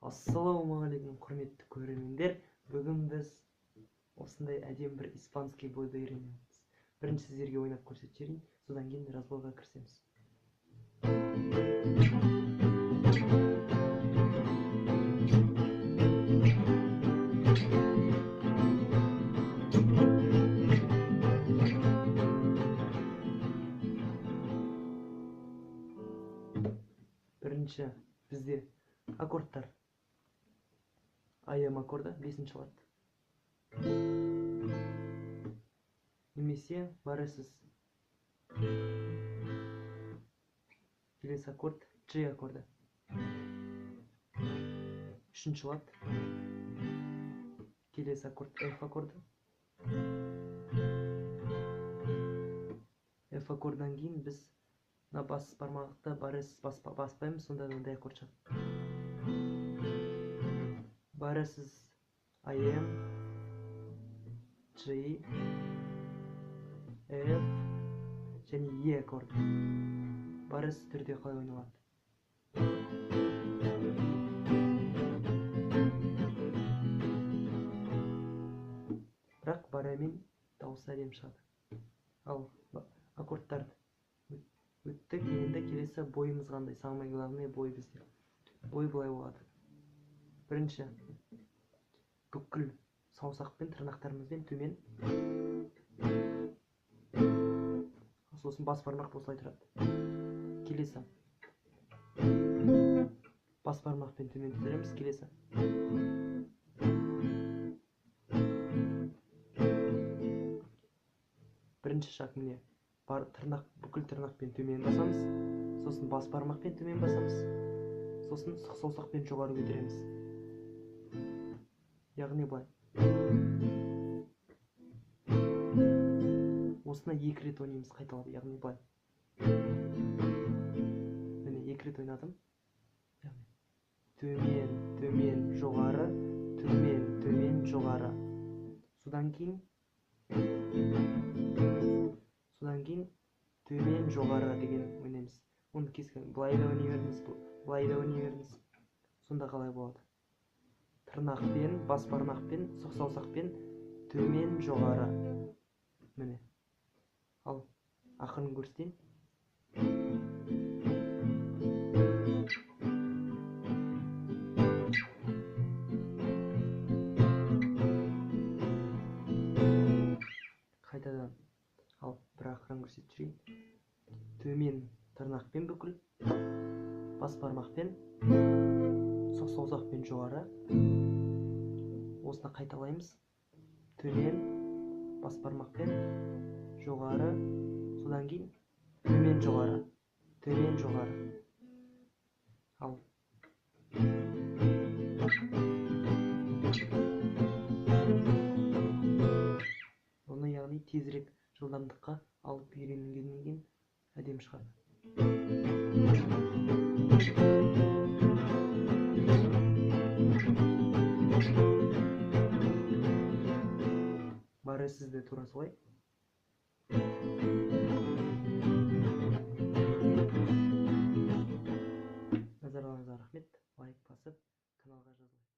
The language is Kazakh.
Ассалаумағалейкум, құрметті көрермендер. Бүгін біз осындай әдемі бір испанский бойды үйренеміз. Бірінші сіздерге ойнап көрсетіп жіберейін, содан кейін разборға кірісеміз. Бірінші бізде аккордтар. АМ аккорды, 5-ші лад. Немесе баресіз. Келесі аккорд G аккорды. 3-ші лад. Келесі аккорд F аккорды. F аккордынан кейін біз мына бас бармақты баресіз баспаймыз, сонда мынандай аккорд шығады. Баресіз АМ, G, F және Е аккорды. Баресіз түрде қалай ойналады? Бірақ баремен дауысы әдемі шығады. Ал аккордтарды өттік. Енді келесі бойымыз қандай? Самый главный бой бізде. Бой былай болады. Бірінші бүкіл саусақпен, тырнақтарымызбен төмен, сосын бас бармақ осылай тұрады. Келесі бас бармақпен төмен түсіреміз. Келесі бірінші шаг міне бар, тырнақ, бүкіл тырнақпен төмен басамыз, сосын бас бармақпен төмен басамыз, сосын сұқ саусақпен жоғары көтереміз. Яғни былай. Осыны 2 рет ойнаймыз қайталап, яғни былай. Міне 2 рет ойнадым. Яғни төмен, төмен, жоғары, төмен, төмен, жоғары. Содан кейін төмен, жоғары деген ойнаймыз. Оны кескен былай да ойнай беріңіз, былай да ойнай беріңіз. Сонда қалай болады? Тырнақпен, бас бармақпен, сұқ саусақпен төмен, жоғары. Міне. Ал ақырын көрсетейін. Қайтадан ал бір ақырын көрсетіп жіберейін. Төмен тырнақпен бүкіл, бас бармақпен, сұқ саусақпен жоғары. Осыны қайталаймыз. Төмен, бас бармақпен, жоғары, содан кейін төмен, жоғары, төмен, жоғары. Ал оны яғни тезірек жылдамдыққа алып үйренгеннен кейін әдемі шығады. Баресіз де тура солай. Назарларыңызға рахмет. Лайк басып, каналға жазылыңыз.